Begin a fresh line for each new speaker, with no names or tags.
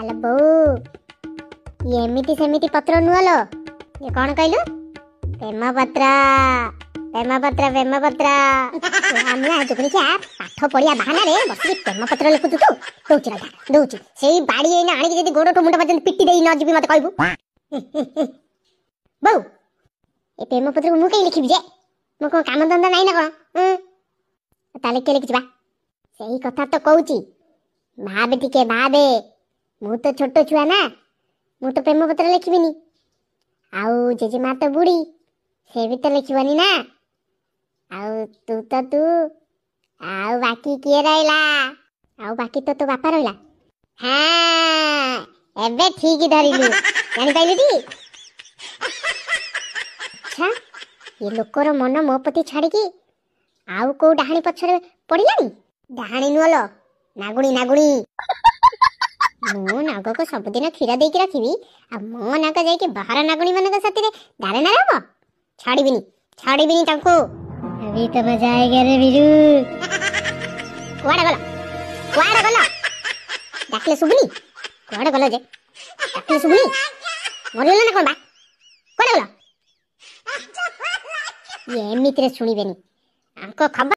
ଆଲୋ ବୋଉ, ଇଏ ଏମିତି ସେମିତି ପତ୍ର ନୁହଁ ଲୋ, ଇଏ କଣ କହିଲୁ? ପ୍ରେମପତ୍ର, ପ୍ରେମପତ୍ର, ପ୍ରେମପତ୍ର। ଆମେ ଯୋଗୁଣିକିଆ ପାଠ ପଢିବା ବାହାନାରେ ବସିକି ପ୍ରେମପତ୍ର ଲେଖୁଛୁ ତୁ? ଦଉଛି ରହିଥା, ଦଉଛି ସେଇ ବାଡି ଏଇନା ଆଣିକି, ଯଦି ଗୋଡଠୁ ମୁଣ୍ଡ ପର୍ଯ୍ୟନ୍ତ ପିଟି ଦେଇ ନ ଯିବି ମତେ କହିବୁ। ବୋଉ, ଏ ପ୍ରେମପତ୍ରକୁ ମୁଁ କାହିଁ ଲେଖିବି ଯେ? ମୁଁ କଣ କାମ ଧନ୍ଦା ନାହିଁ ନା କଣ? ତାହେଲେ କିଏ ଲେଖିଛି ବା? ସେଇ କଥା ତ କହୁଛି, ଭାବେ ଟିକେ ଭାବେ। ମୁଁ ତ ଛୋଟ ଛୁଆ ନା, ମୁଁ ତ ପ୍ରେମପତ୍ର ଲେଖିବିନି। ଆଉ ଜେଜେମା ତ ବୁଢୀ, ସେ ବି ତ ଲେଖିବନି ନା। ଆଉ ତୁ ତ ତୁ, ଆଉ ବାକି କିଏ ରହିଲା? ଆଉ ବାକି ତ ତୋ ବାପା ରହିଲା। ହଁ, ଏବେ ଠିକ ଧରିଲୁ, ଜାଣିପାରିଲୁ ଟି? ଆଚ୍ଛା, ଏ ଲୋକର ମନ ମୋ ପ୍ରତି ଛାଡ଼ିକି ଆଉ କୋଉ ଡାହାଣୀ ପଛରେ ପଡ଼ିଲାଣି? ଡାହାଣୀ ନୁହଁ ଲୋ, ନାଗୁଣୀ, ନାଗୁଣୀ। ମୋ ନାଗକୁ ସବୁଦିନ କ୍ଷୀର ଦେଇକି ରଖିବି, ଆଉ ମୋ ନାଗ ଯାଇକି ବାହାର ନାଗୁଣୀ ମାନଙ୍କ ସାଥିରେ ଦାରେ ନାରେ ହବ? ଛାଡ଼ିବିନି, ଛାଡ଼ିବିନି ତାଙ୍କୁ। ଅଭି ତ ମଜା ଆଏଗା ରେ ବୀରୁ। କୁଆଡ଼େ ଗଲ? କୁଆଡ଼େ ଗଲ? ଡାକିଲେ ଶୁଭୁନି? କୁଆଡ଼େ ଗଲ ଯେ? ଡାକିଲେ ଶୁଭୁନି? ମରିଗଲ ନା କଣ ବା? କୁଆଡ଼େ ଗଲ? ଇଏ ଏମିତିରେ ଶୁଣିବେନି ଆଙ୍କ ଖବର।